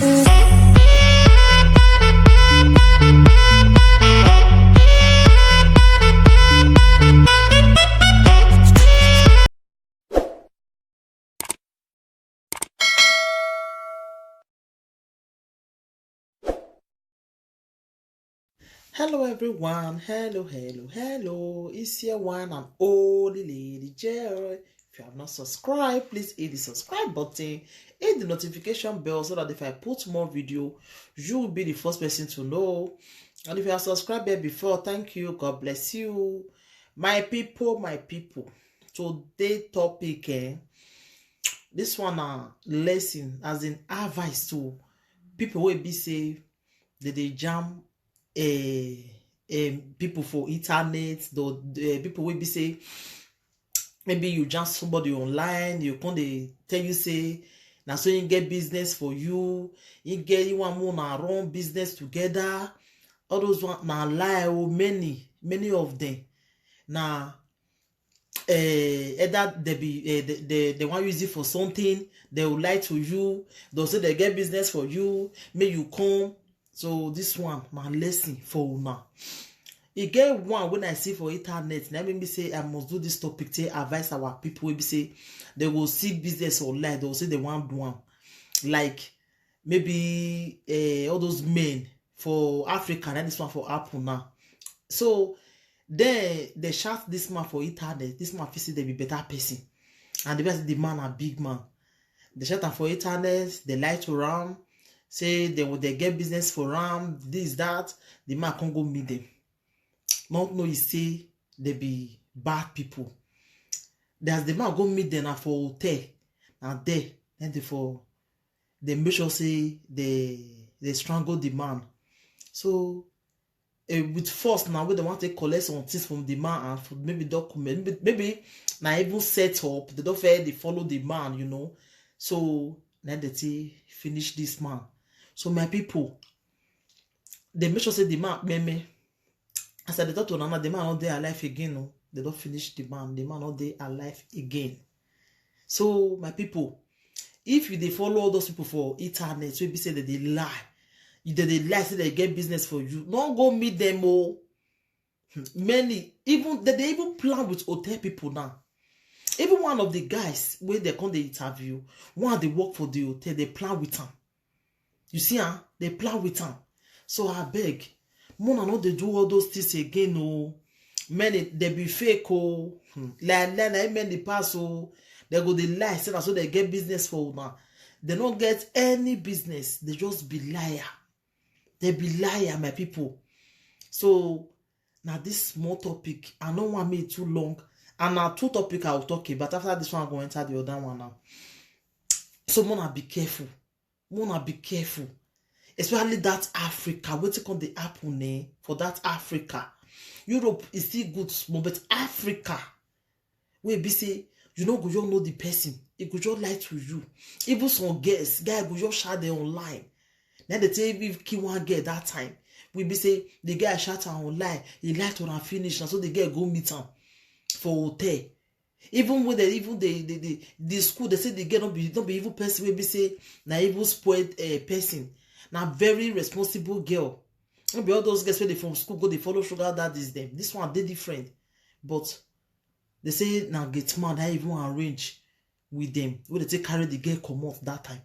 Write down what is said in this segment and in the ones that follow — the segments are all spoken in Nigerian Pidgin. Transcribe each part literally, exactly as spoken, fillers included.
Hello everyone, hello, hello, hello. It's your one and only Lady Joy. If you have not subscribed, please hit the subscribe button, hit the notification bell so that if I put more video, you will be the first person to know. And if you have subscribed here before, thank you, God bless you. My people, my people, today topic, eh, this one na lesson, as in advice to people wey be say they dey jam, eh, eh, people for internet, the, eh, people wey be say maybe you jam somebody online, you come dey tell you say na so you get business for you, you get you wan make una run business together. All those one na lie o. Many, many of them na, eh, either they be, eh, they, they, they wan use it for something, they will lie to you, they'll say they get business for you, make you come. So this one na lesson for una. E get one when I see for internet, na make me say I must do this topic to advise our people wey be say they go see business online, they go say they wan do am. Like maybe, eh, all those men for Africa, na this one for happen now. So then they shout this man for internet. This man feel say they be better person, and the person, the man a big man. They shout am for internet. They lie to am, say they will they get business for am, this, that. The man can't go meet them. Not know he say they be bad people. As the man go meet them na for hotel, na there, then they for they make sure say they they strangle the man. So, eh, with force now, wey they want to collect some things from the man and for maybe document, maybe, maybe na even set up. They don't fair they follow the man, you know. So then they take finish this man. So my people, they make sure say the man meme. As I dey talk to una now, the man not there alive again. No, they don't finish the man. The man not there alive again. So my people, if you dey follow all those people for internet, so be say that they lie. If they, they lie, say they get business for you, no go meet them. Oh, many even they, they even plan with hotel people now. Even one of the guys where they come the interview, one they work for the hotel, they plan with him. You see, huh? They plan with him. So I beg, Mona not they do all those things again. Oh, many they be fake. Oh, hmm. Like, like, like many pass. Oh, they go the lie. Say na so they get business for now. They don't get any business. They just be liar. They be liar, my people. So now this small topic, I don't want me too long. And now two topic I'll talk about. After this one, I'm going to enter the other one now. So Mona, be careful. Mona, be careful. Especially that Africa. What you call the happen, eh? For that Africa, Europe is still good small, but Africa, wey be say you no go just know the person, e go just lie to you. Even some girls, guy go just share them online. Then they say if kill one girl that time, we be say the guy shout am online, he lie to am finish, and so the girl go meet am for hotel. Even when they even the the, the, the school, they say the girl not be not be even person wey be say na even spoiled, uh, person, na very responsible girl. No be all those girls wey dey from school go dey follow sugar daddies dem. This one dey different, but they say na gate man that even arrange with them. Wey they take carry the girl comot that time.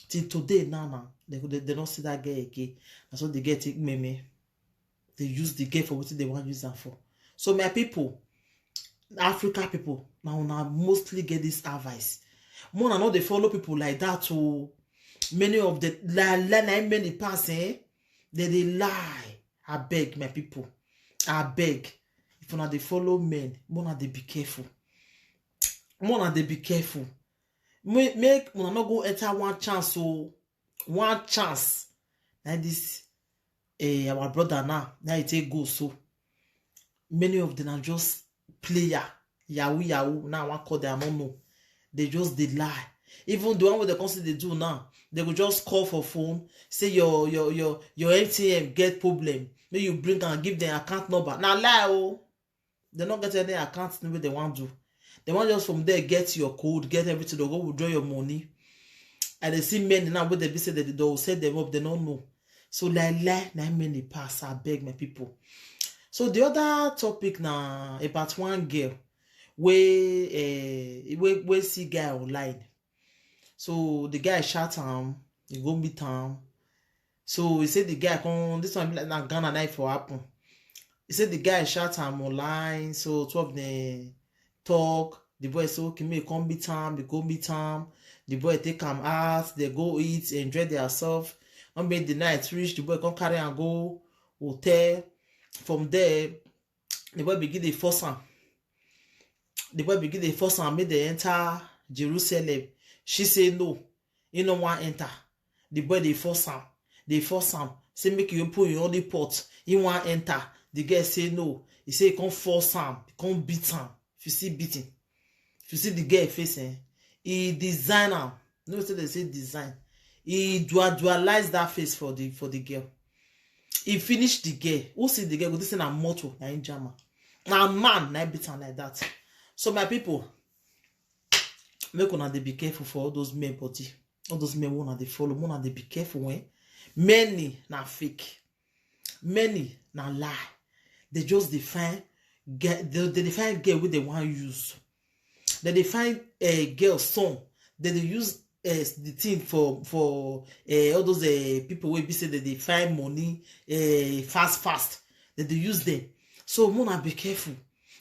Till today now, now they go- they, they don't see that girl again. And so the girl take meme. They use the girl for what they want use her for. So my people, Africa people, now now mostly get this advice. Mona not they follow people like that. Oh, many of the la la na many pass, eh? They they lie. I beg my people. I beg. If una dey follow men, Mona they be careful. Mona they be careful. Make, make una not go enter one chance. So one chance. Like this, eh, our brother now, now he take go. So many of them are just player, yahoo yahoo. Now I want call them, I don't know. They just they lie. Even the one wey they come say they do now, they go just call for phone, say your your your your M T N get problem. Make you bring and give them account number. Now lie. Oh, they not get any account number they want do. They want just from there get your code, get everything. They go withdraw your money. I dey see many now wey dem be say dem dey set them up, dem no know. So lie lie na many pass, abeg, my people. So the other topic na about one girl wey eh, wey wey see guy online. So the guy shout am, he go meet am. So he say the guy come, this one be like na Ghana na e for happen. He say the guy shout am online, so two of them talk. The boy say okay, make he come meet am, he go meet am. The boy take am out, they go eat, enjoy theirself. No make the night reach, the boy come carry am go hotel. From there, the boy begin dey force am. The boy begin dey force am make dem enter Jerusalem. She say no, he no wan enter. The boy dey force am, dey force am. Say make he open him only pot. He wan enter. The girl say no. He say he come force am, he come beat am. If you see beating, if you see the girl face, eh, he design am. No say they say design. He dual dualize that face for the for the girl. He finish the girl. Who see the girl go think say na motor na him jam am. Na man na him beat am like that. So my people, make una dey be careful for all those men body. All those men wey una dey follow, una dey be careful when many na fake, many na lie. They just dey find get they, they dey find girl wey they wan use. They dey find a uh, girl son. They dey use uh, the thing for for uh, all those uh, people wey be say they dey find money uh, fast fast. They dey use them. So una be careful.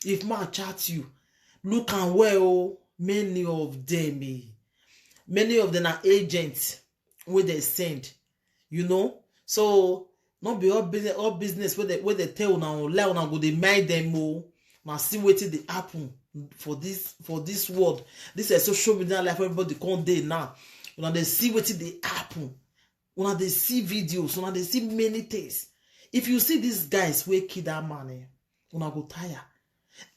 If man chat you, look am well. Oh, many of them, eh, many of them are agents wey they send. You know, so no be all business, all business wey they wey they tell una online una go dey mind them. Oh, na see wetin dey happen for this for this world. This is social media life wey everybody come dey now. Una dey see wetin dey happen. Una dey see videos, una dey see many things. If you see these guys wey kill that man, eh, una go tire.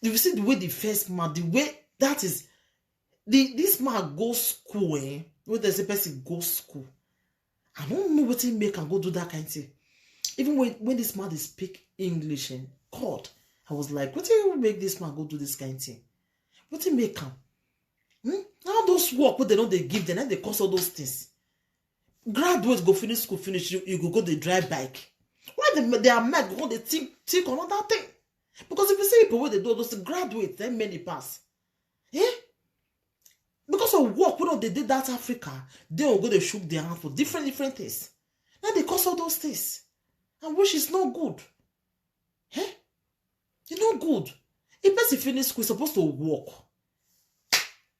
If you see the way the first man, the way that is, the this man go school, eh, wey they say person go school. I don't know wetin make am go do that kind thing. Even when when this man dey speak English, eh, God, I was like, wetin make this man go do this kind thing? Wetin make am? Hmm? All those work wey they no dey give them, na dey cause all those things. Graduate go finish school finish, you, you go go dey drive bike. Why the their mind go come dey think think another thing? Because if you see people wey dey do all those things, graduate, then many pass. Eh? Because of work wey no dey dey that Africa, they go go dey shook their hand for different different things. Na dey cause all those things, and which is no good. Eh? E no good. If person finish school, e suppose to work.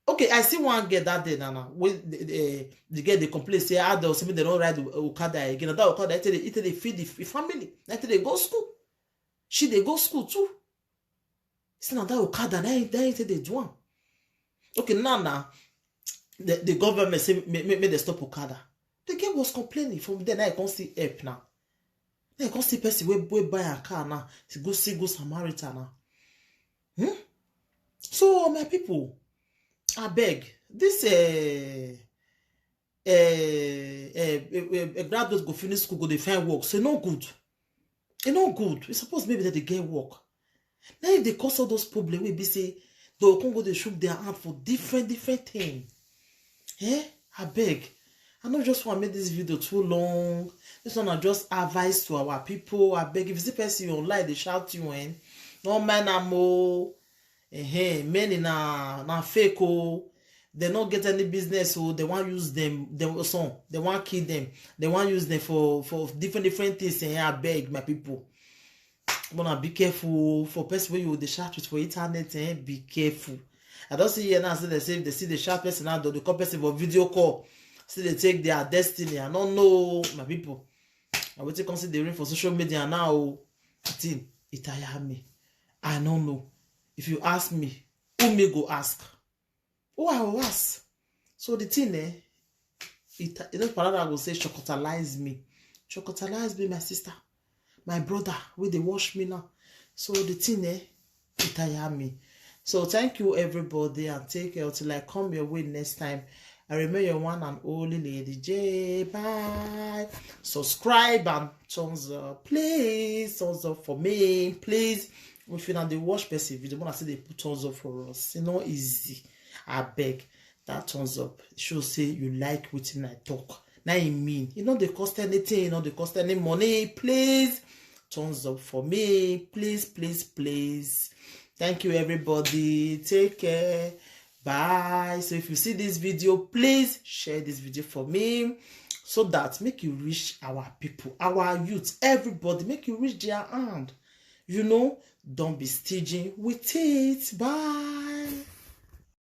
Okay, I see one girl that day, Nana, wey the, the, the girl dey complain say how dem say make dem no ride okada again. Na that okada e take dey e take dey feed the f- family. Na e take dey go school. She dey go school too. Say na that okada na e na e take dey do am. Okay, now na the, the government say make make make dem stop okada. The girl was complaining from there. Now I come see help now. Now I come see person wey wey buy a car now. She go see go Samaritan now. Hmm? So my people, I beg this uh, uh, uh, uh, uh, graduate go finish school go dey find work. So e no good. E no good. E suppose maybe that they get work. Now if they cause all those problems, we be say they will come go dey shook their hand for different different things. Eh? I beg. I no just want make this video too long. This one I just advice to our people. I beg if you see person you online they shout you in. No mind am o. Eh, many na na fake o. They no get any business o. They want use them. Them some. They want kill them. They want use them for for different different things. Eh, I beg my people. Una be careful for person wey you dey chat with for internet, eh? Be careful. I don see here now say they say if they see the chat person now, they call person for video call. See they take their destiny. I don't know, my people. I will take see the ring for social media now. Oh. Thing it tire me. I don't know. If you ask me, who me go ask? Oh, I was. So the thing, eh? It you know, Parada will say, "Chocotalize me, chocotalize me, my sister, my brother, will they wash me now?" So the thing, eh? It tire me. So thank you, everybody, and take care until I come your way next time. I remain your one and only Lady J. Bye. Subscribe and thumbs up, please. Thumbs up for me, please. If you now they watch person video, wanna see they put thumbs up for us. You know, easy. I beg. That thumbs up show say you like wetin I talk. Na im mean. E no dey cost anything, e no dey cost any money. Please, thumbs up for me. Please, please, please. Thank you, everybody. Take care. Bye. So if you see this video, please share this video for me so that make you reach our people, our youth, everybody, make you reach their hand. You know, don't be stingy with it. Bye.